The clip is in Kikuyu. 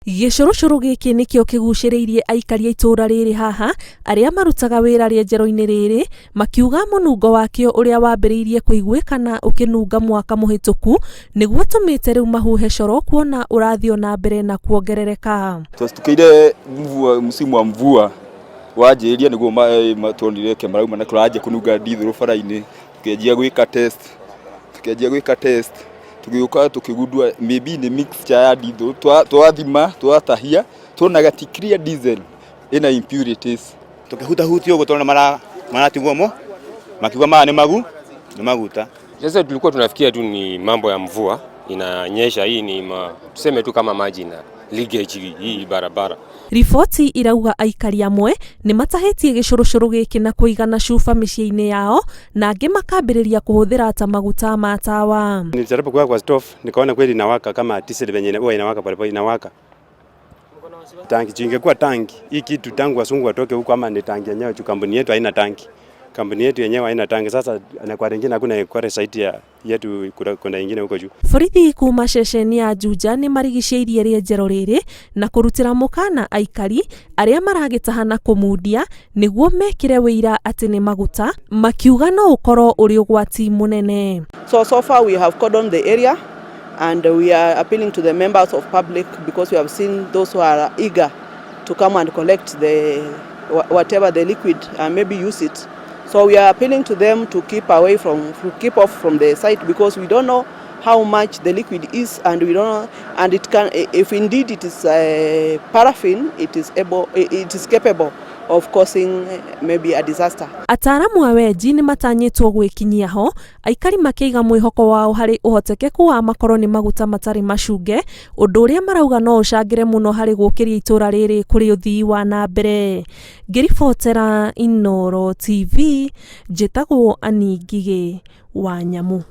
Gĩcũrũcũrũ gĩkĩ nĩkĩo kĩgucĩrĩirie aikari a itũũra rĩrĩ haha arĩa marutaga wĩra rĩenjero-inĩ rĩrĩ makiuga mũnungo wakĩo ũrĩa wambĩrĩirie kũiguĩkana ũkĩnunga mwaka mũhĩtũku nĩguo ũtũmĩte rĩu mahuhe coro kuona ũrathiĩ o na mbere na kuongerereka. Twacitũkĩire mvua, msimu wa mvua wanjĩrĩria nĩguo tuonire ke marauma na kũranjia kũnunga ndithũrũ bara-inĩ, tũkĩanjia gwĩka test, tũkĩanjia gwĩka test, tũgĩũka tũkĩgundua maybe nĩ mixture ya ndithũrũ, twathima twatahia tuonaga ti clear diesel ĩna impurities. Tũkĩhutahutia ũguo tũrona maratigwo mo makiuga maya nĩ magu nĩ maguta. Sasa tulikuwa tunafikia tu ni mambo ya mvua inanyesha, hii ni tuseme tu kama maji na leakage hii barabara. Riboti irauga aikari amwe nĩ matahĩtie gĩcũrũcũrũ gĩkĩ na kũigana cuba mĩciĩ-inĩ yao na angĩ makambĩrĩria kũhũthĩra ta maguta ma tawa. Nilijaribu kuweka kwa stove nikaona kweli inawaka kama diesel venye huwa inawaka polepole inawaka. Tanki ingekuwa tanki hii kitu tangu wazungu watoke huko ama ni tanki yenyewe juu kampuni yetu haina tanki. Kampuni yetu yenyewe haina tanki. Sasa na kwa wengine hakuna kwa site ya yetu kuna ingine huko juu. Borithi kuma ceceni ya Juja nĩ marigicĩirie rĩenjero rĩrĩ na kũrutĩra mũkana aikari arĩa maragĩtaha na kũmundia nĩguo mekĩre wĩira atĩ nĩ maguta makiuga no ũkorwo ũrĩ ũgwati mũnene. So far we have cordoned the area and we are appealing to the members of public because we have seen those who are eager to come and collect the whatever the liquid and maybe use it. So we are appealing to them to keep away from, to keep off from the site because we don't know how much the liquid is, and we don't know, and it can, if indeed it is paraffin, it is capable of causing maybe a disaster. Ataaramu a wenji nĩ matanyĩtwo gwĩkinyia ho aikari makĩiga mwĩhoko wao harĩ ũhotekeku wa makorwo nĩ maguta matarĩ macunge ũndũ ũrĩa marauga no ũcangĩre mũno harĩ gũkĩria itũra rĩrĩ kũrĩ ũthii wa na mbere. Ngĩribotera Inooro TV njĩtagwo Annie Ngigĩ wa Nyamu.